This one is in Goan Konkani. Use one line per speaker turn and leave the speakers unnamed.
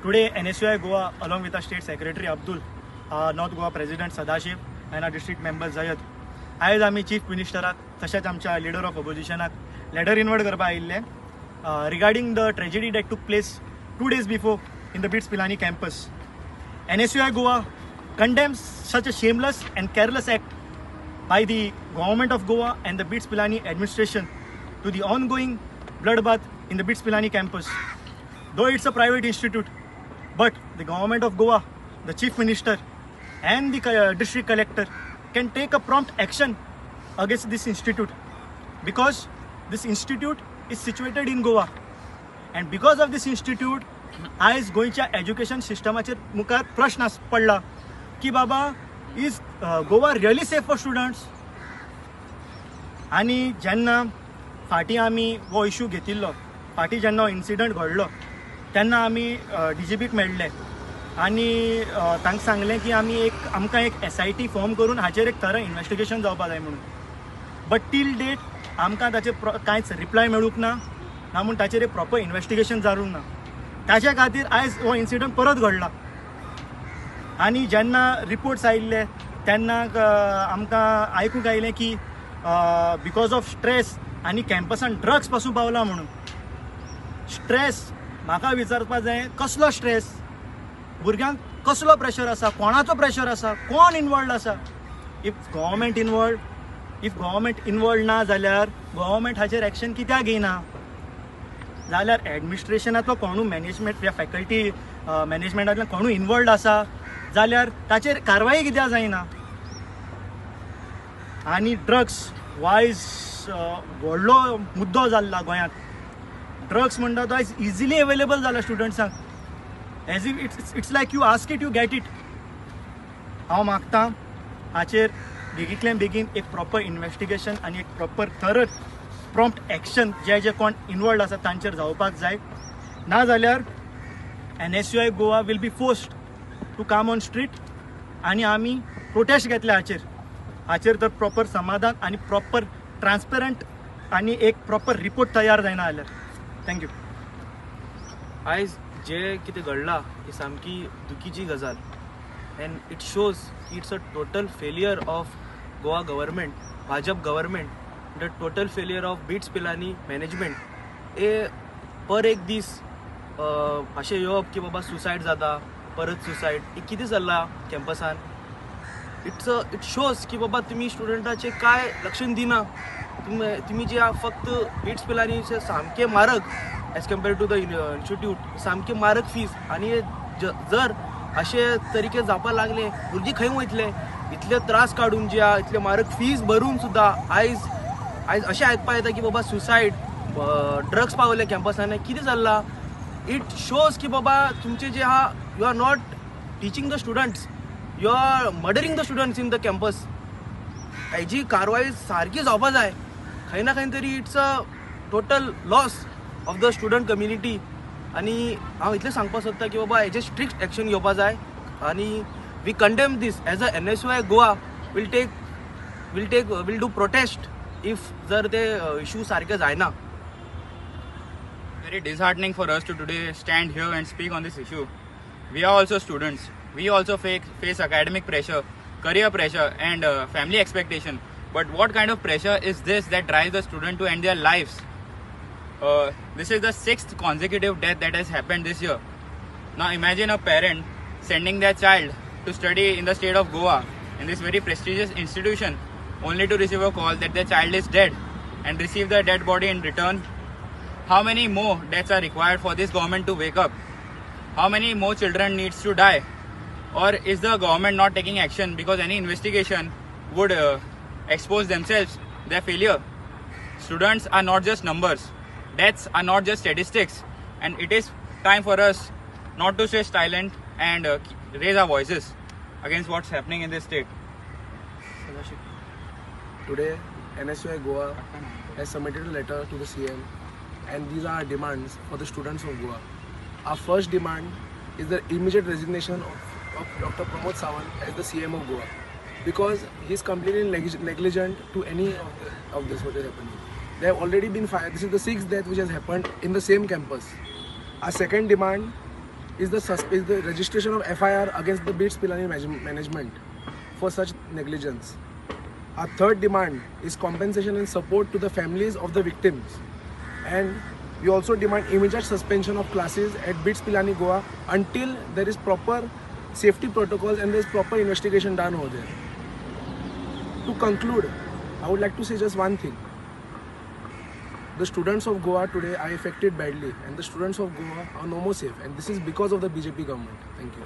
Today NSUI Goa along with our state secretary Abdul, North Goa president Sadashiv and our district member Zayed आयज आमी चीफ मिनिस्टराक तशेंच आमच्या लिडर ऑफ ऑपोजिशनाक लेटर इन्वर्ट करपाक आयिल्ले regarding the tragedy that took place 2 days before in the BITS Pilani campus. NSUI Goa condemns such a shameless and careless act by the government of Goa and the BITS Pilani administration to the ongoing bloodbath in the BITS Pilani campus. Though it's a private institute, but the government of Goa, the chief minister, and the district collector can take a prompt action against this institute, because this institute is situated in Goa and because of this institute आयज गोंयच्या एज्युकेशन सिस्टमाचेर मुखार प्रश्न पडला की बाबा, is Goa really safe for students? आनी जेन्ना फाटीं आमी हो इशू घेतिल्लो, फाटीं जेन्ना हो इन्सिडंट घडलो तेन्ना आमी डी जी पीक मेळ्ळे आनी तांकां सांगलें की आमी एक आमकां एक एसआयटी फॉर्म करून हाचेर एक थरो इन्वेस्टिगेशन जावपा जाय म्हणून. बट टील डेट आमकां ताचेर कांयच रिप्लाय मेळूंक ना, ना म्हूण ताचेर एक प्रॉपर इन्वेस्टिगेशन जावंक ना. ताच्या खातीर आयज हो इन्सिडंट परत घडला. आनी जेन्ना रिपोर्ट्स आयिल्ले तेन्ना आमकां आयकूंक आयलें की because of stress आनी कॅम्पसान ड्रग्स पासून पावला म्हणून. स्ट्रेस म्हाका विचारपा जाय, कसलो स्ट्रेस? भुरग्यांक कसलो प्रेशर आसा? कोणाचो प्रेशर आसा? कोण इनवॉल्ड आसा? If government involved ना जाल्यार गव्हर्मेंट हाचेर एक्शन कित्याक घेयना? जाल्यार एडमिनिस्ट्रेशनांतलो कोणूय, मॅनेजमेंट या फॅकल्टी मॅनेजमेंटांतल्यान कोणूय इनवॉल्ड आसा जाल्यार ताचेर कारवाई कित्याक जायना? आनी ड्रग्स वायज व्हडलो मुद्दो जाल्ला गोंयांत. ड्रग्स म्हणटा तो आयज इजिली अवेलेबल जाला स्टुडंट्सांक, as if it's like you ask it, you get it. हांव मागता, हाचेर बेगींतल्यान बेगीन एक प्रॉपर इन्वेस्टिगेशन आनी एक प्रॉपर थरो प्रॉम्प्ट एक्शन जे जे कोण इनवॉल्ड आसा तांचेर जावपाक जाय. ना जाल्यार NSUI Goa will be forced to come on street आनी आमी प्रोटेस्ट घेतले हाचेर. हाचेर तर प्रॉपर समाधान आनी प्रॉपर ट्रान्सपरंट आनी एक प्रॉपर रिपोर्ट तयार जायना जाल्यार. Thank you.
आयज जे कितें घडलां ही सामकी दुखीची गजाल एंड it shows की it's a total failure of Goa government, Bhajap government, the total failure of BITS Pilani management. ए पर एक दीस अशें येवप की बाबा सुसायड जाता, परत सुसायड, हे कितें चल्लां कॅम्पसान? It shows की बाबा तुमी स्टुडंटाचें कांय लक्ष दिना. तुमी जे आहा फक्त बिट्स पिलानीचे सामकें म्हारग as compare to the institute, सामकें म्हारग फीज. आनी जर अशे तरीके जावपाक लागले, भुरगीं खंय वयतले? इतले त्रास काडून जे आहा, इतले म्हारग फीज भरून सुद्दां आयज अशें आयकपाक येता की बाबा सुसायड, ड्रग्स पावले कॅम्पसान. कितें चल्लां? It shows की बाबा तुमचे जे आहा, you are not teaching the students, you are murdering the students in the campus. हेजी कारवाई सारकी जावपा जाय. खंय ना खंय तरी it's a total loss of the student community. आनी हांव इतलें सांगपाक सोदता की बाबा हेजेर स्ट्रिक्ट एक्शन घेवपा जाय आनी we condemn this as a NSUI Goa. Will do protest if जर ते इशू सारके जायना.
Very disheartening for us to today stand here and speak on this issue. We are also students. We also face academic pressure, career pressure, and family expectation. But what kind of pressure is this that drives the student to end their lives? This is the sixth consecutive death that has happened this year. Now imagine a parent sending their child to study in the state of Goa in this very prestigious institution, only to receive a call that their child is dead and receive the dead body in return. How many more deaths are required for this government to wake up? How many more children needs to die? Or is the government not taking action because any investigation would expose themselves, their failure? Students are not just numbers. Deaths are not just statistics. And it is time for us not to stay silent and raise our voices against what's happening in this state.
Today, NSUI Goa has submitted a letter to the CM, and these are our demands for the students of Goa. Our first demand is the immediate resignation of Dr. Pramod Sawant as the CM of Goa, because he is completely negligent to any of this what is happening. They have already been fired. This is the sixth death which has happened in the same campus. Our second demand is the registration of FIR against the BITS Pilani management for such negligence. Our third demand is compensation and support to the families of the victims. And we also demand immediate suspension of classes at BITS Pilani Goa until there is proper safety protocols and there is proper investigation done over there. To conclude, I would like to say just one thing. The students of Goa today are affected badly, and the students of Goa are no more safe, and this is because of the BJP government. Thank you.